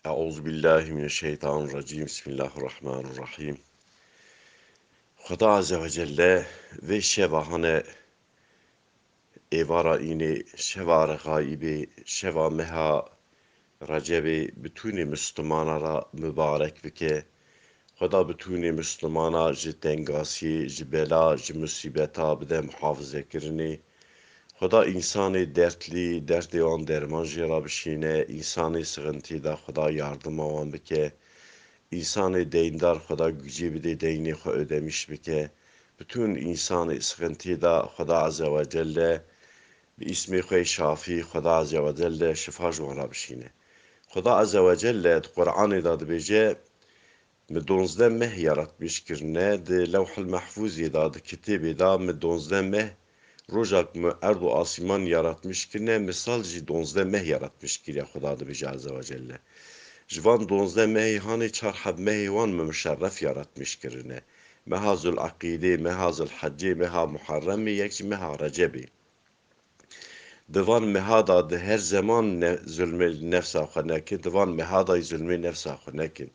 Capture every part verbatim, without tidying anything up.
Eûzubillahimineşşeytanirracîm. Bismillahirrahmanirrahîm. Xweda Azze ve Celle vê şeva hane êvara înê, şeva Rexayîbê, şeva meha Recebê bitûnê Mislimana ra mibarek bike. Xweda bitûnê Mislimana ji tengasiyê, ji bela, ji musîbeta bide muhafizekirinê. Xweda însanê dertlî, derdê wan derman jê re bişîne, însanê sixintî de Xweda yardima wan bike. Însanê deyndar Xweda gucê bidê deynê xwe ödemiş bike. Bütün însanê sixintî de Xweda Azze ve Celle bi îsmê xwe yê şafî, Xweda Azze ve Celle şifa ji wan re bişîne. Xweda Azze ve Celle di Qur'anê de dibêje, Min donzdeh meh yaratmiş kirine, di Lewhil Mehfûzê de, di kitêbê de, min donzdeh meh, roja ku min erd û asîman yaratmiş kirine, misal jî donzdeh meh yaratmiş kiriye, Xweda dibêje Azze ve Celle. Ji van donzdeh mehê hanê çar heb mehê wan min muşerref yaratmiş kirine. Meha Zul'eqîdê, meha Zulhecê, meha Muharremê, yek jî meha Recebê. Di van meha de di her zeman ne, zulmê nefsa xwe nekin, di van meha de zulmê nefsa xwe nekin.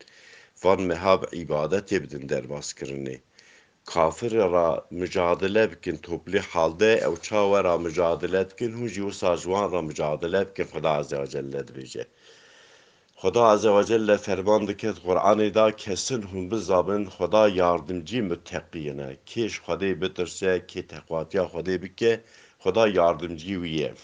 Van meha bi îbadetê bidin derbazkirinê. Kafir ra micadele bikin, toplî halde ew çawe ra micadele dikin, hûn jî wisa ji wan ra micadele bikin, Xweda Azze ve Celle dibêje. Xweda Azze ve Celle ferman dike di Qur'anê de, kesin hûn bizabin, Xweda yardimcî muteqiyê ne. Kê ji Xwedê bitirse, kê teqwatiya Xwedê bike, Xweda yardimcî wî ye.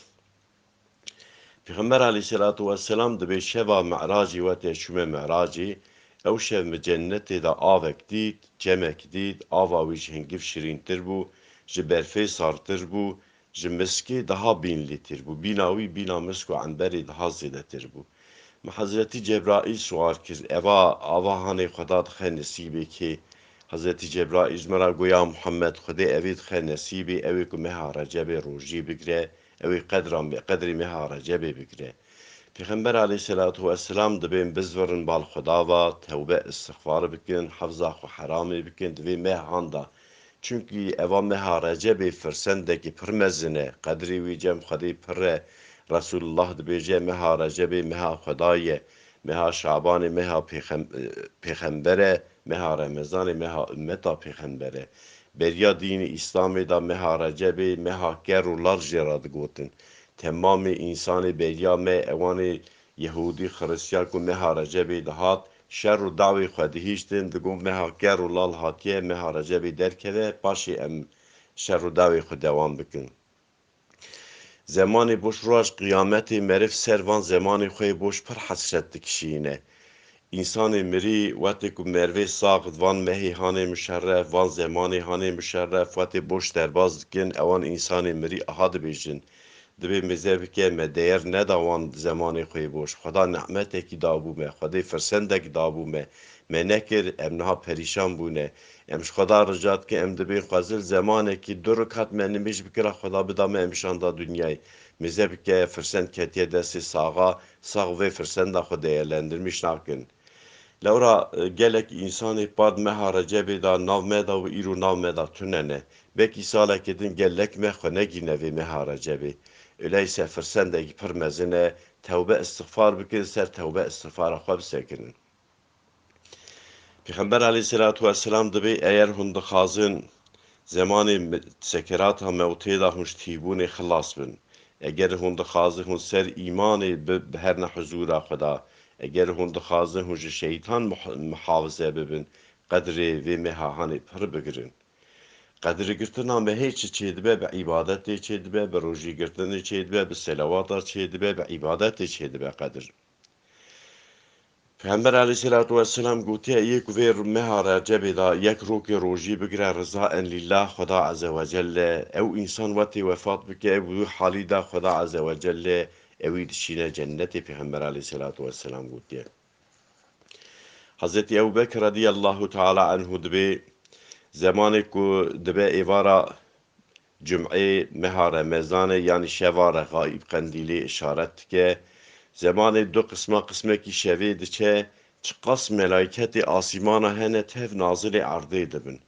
Pêxember aleyhisselatu vesselam dibê şeva Mi'racî wete çûme Mi'racî, ew şev min cennetê de avek dît, çemek dît, ava wî ji hingiv şirîntir bû, ji berfê sartir bû, ji miskê daha bînlîtir bû. Bîna wî bîna misk û emberê daha zêdetir bû. Min Hezretî Cebraîl sual kir, eva ava hanê Xweda dixe nesîbê kê? Hezretî Cebraîl ji min re got, ya Muhammed, Xwedê evê dixe nesîbê, ew ê ku meha Recebê rojî bigire, ew ê qedra me-, qedrê meha Recebê bigire. Pêxember aleyhisselatu vesselam dibên bizvirin bal Xweda va, tewbe istixfar bikin, hefza xwe heramê bikin, di vê mehan de. Çunkî eva meha Recebê firsendekî pir mezin e, qedrê wî cem Xwedê pir e. Resulullah dibêje, meha Recebê meha Xwedayê ye, meha Şabanê meha pêxem-, pêxember e, meha Remezanê meha ummeta pêxember e. Beriya dînê Îslamê de meha Recebê meha ker û lal jê re digotin. Temamê însanê beriya me, ewanê Yehûdî, Xiristiyan ku meha Recebê dihat, şer û dawê xwe dihiştin, digot, meha ker û lal hatiye, meha Recebê derkeve, paşê em şer û dawê xwe dewam bikin. Zemanê boş, roj qiyametê meriv ser van zemanê xwe yê boş pir hesret dikişîne. Însanê mirî, wetê ku merivê sax van mehê hanê muşerref, van zemanê hanê muşerref, wetê boş derbas dikin, ewan însanê mirî aha dibêjin. Dibê mêze bike, me değer neda wan zemanê xwe yê boş. Xweda nehmetekî dabû me, Xwedê firsendek dabû me. Me nekir, em niha perîşan bûne. Em ji Xweda rica dikin, em dibên xwezil zemanekî du rikat me nimêj bikira, Xweda bida me, em şanda dinyayê. Mêze bike, firsend ketiye destê saxa, sax vê firsenda xwe değerlendirmiş nakin. Lewra, e, gelek însanê pad meha Recebê de nav me de û îro nav me de tune ne. Belkî salekê din gelek me xwe negîne vê meha Recebê. Öyleyse firsendekî pir mezin e, tewbe istixfar bikin, ser tewbe istixfara xwe bisekinin. Pêxember aleyhisselatu vesselam dibê, eger hûn dixwazin zemanê me-, sekerata mewtê de hûn ji tîbûnê xilas bin, eger hûn dixwazin hûn ser îmanê bi-, biherine huzûra Xweda, eger hûn dixwazin hûn ji şeytan muh-, muhafize bibin, qedrê vê meha hanê pir bigirin. Qedrgirtina mehê çi çêdibe? Bi îbadetê çêdibe, bi rojîgirtinê çêdibe, bi selawata çêdibe, bi îbadetê çêdibe qedr. Pêxember aleyhisselatu vesselam gotiye, yê ku vê meha Recebê de yek rokê rojî bigire rizaen lillah, Xweda Azze ve Celle, ew însan wetê wefat bike, ew wî halî de Xweda Azze ve Celle ewî dişîne cennetê, Pêxember aleyhisselatu vesselam gotiye. Hezretî Ebu Bekir radiyallahu teala anhu dibê, zemanê ku dibe êvara Cum'ê meha Remezanê, yanî şeva Rexaîb qendîlê işaret dike. Zemanê du qisma, qismekî şevê diçe, çiqas melayketê asîmana hene tev nazilê erdê dibin.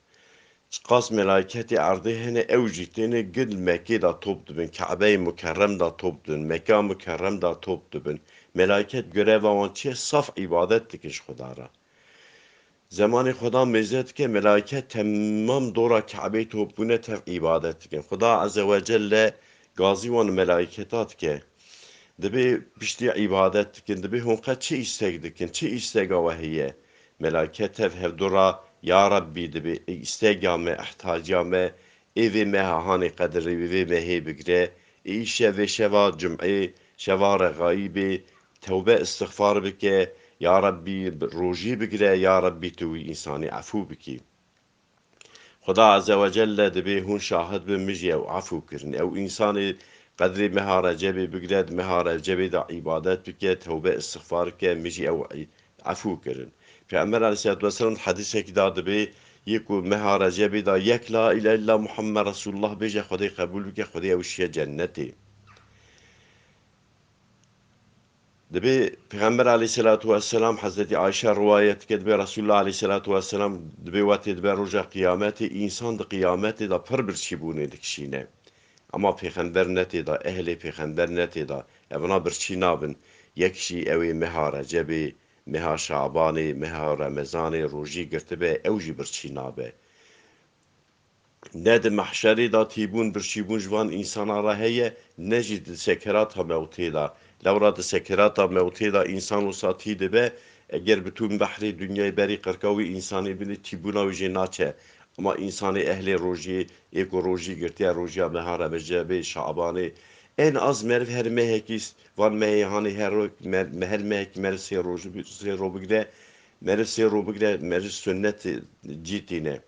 Çiqas melayketê erdê hene, ew jî têne gil Mekkê de top dibin, Ke'beyê Mukerrem de top dibin, Mekka Mukerrem de top dibin. Melaiket göreva wan çi ye? Saf îbadet dikin ji Xweda re. Zemanê Xweda mêze dike, melaiket temam dora Kebeyê top bûne tev îbadet dikin. Xweda Azze ve Celle gazî wan melaiketa dike. Dibê piştî îbadet dikin, dibê hûn qet çi îsteg dikin, çi îstega we heye? Melaiket tev hevdora, ya Rebbî, dibê îstega me, ihtiyaca me, ê vê meha hanê qedirê vê mehê bigire, ê îşev vê şeva cum'ê, şeva rexayîbê, tewbe îstixfar bike, ya Rebbî, rojî bigire, ya Rebbî, tu wî însanî efû bikî. Xweda Azze ve Celle dibê hûn şahid bin, min jî ew efû kirin. Ew însanê qedrê meha Recebê bigire, di meha Recebê de îbadet bike, tewbe îstixfar bike, min jî ew efû kirin. Pêxember aleyhisselatu vesselam di hedîsekî de dibê, yê ku meha Recebê de yek la îlahe illa Muhammed Resulullah bêje, Xwedê qebûl bike, Xwedê ew şiye cennetê. Dibê Pêxember aleyhisselatu vesselam, Hezretî Ayşe riwayet dike, dibê Resulullah aleyhisselatu vesselam dibê wetê dibe roja qiyametê, însan di qiyametê de pir birçîbûnê dikişîne. Ama pêxember ne tê de, ehlê pêxember ne tê de, evna birçî nabin. Yek jî ew ê meha Recebê, meha Şabanê, meha Remezanê rojî girtibe, ew jî birçî nabe. Ne di mehşerê de tîbûn, birçîbûn ji van însana re heye, ne jî di sekerata mewtê de. Lewra di sekerata mewtê de însan wisa tî dibe, eger bi tûn behrê dinyayê berî qirka wî însanê bidî, tîbûna wî jê naçe. Ama însanê ehlê rojiyê, ê ku rojî girtiye, rojiya meha Recebê, Şabanê, en az meriv her mehekî s-, van mehê hanê her ro-, mer-, me-, her mehekî meriv sê roj bi-, sê ro bigire, meriv sê ro bigire, meriv sunnet cî tîne.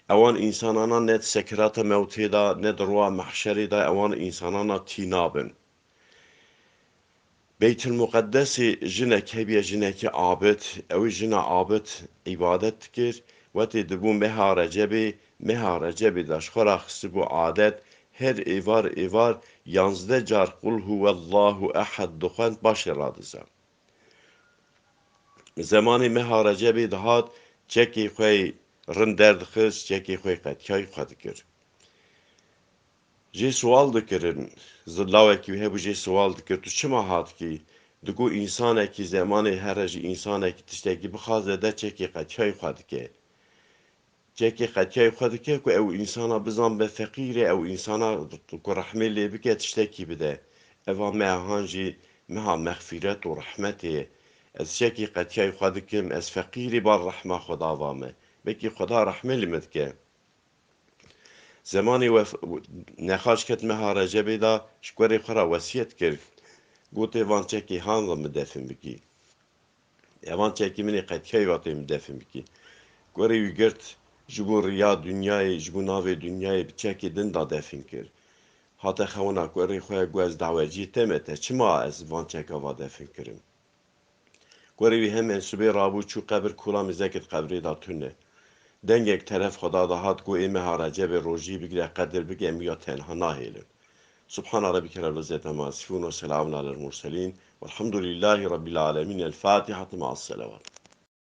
Ewan însanana ne di sekerata mewtê de, ne di roya mehşerê de ewan însanana tî nabin. Beytil Muqeddesê jinek hebiye, jinekî abid, ew ê jina abid îbadet dikir, wetê dibû meha Recebê, meha Recebê de ji xwe re xistibû adet, her êvar êvar yanzdeh car Qul huwellahu ehed dixwend, paşê radiza. Zemanê meha Recebê dihat, çekê xwe rind derdixist, çekê xwe qetiyayî xwe dikir. Jê siwal dikirin, zilawekî wî hebû, jê siwal dikir, tu çima hatkî? Digot, însanekî zemanê here ji însanekî tiştekî bixwaze de çekê qetiyayî xwe dike. Çekê qetiyayî xwe dike ku ew însana bizanbe feqîr e, ew însana ku rehmê lê bike tiştekî bide. Eva meha han jî meha mexfîret û rehmetê ye. Ez çekê qetiyayî xwe dikim, ez feqîrî, bar rehma Xweda va me. Belkî Xweda rehmê li min dike. Zemanê we nexaş ket meha Recebê de, ji kurê xwe re wesiyet kir. Gotê, van çekê han ve min defin bikî. Evan çekî min ê qetiyayî ve tê min defin bikî. Kurê wî girt, ji bo riya dinyayê, ji bo navê dinyayê bi çekê din de defin kir. Hate xewina kurê xwe, got, ez daweciyê te me, te çima ez van çeka va defin kirim? Kurê wî hemen sibê rabû, çû qebir, kola mizekê di qebirê de tune. Dengek teref xwe da dihat, got, ê meha Recebê rojî bigire, qedir bike, em ya tenha nahêlin. سبحان ربك رب العزة عما يصفون وسلام على المرسلين والحمد لله رب العالمين. الفاتحة مع الصلوات.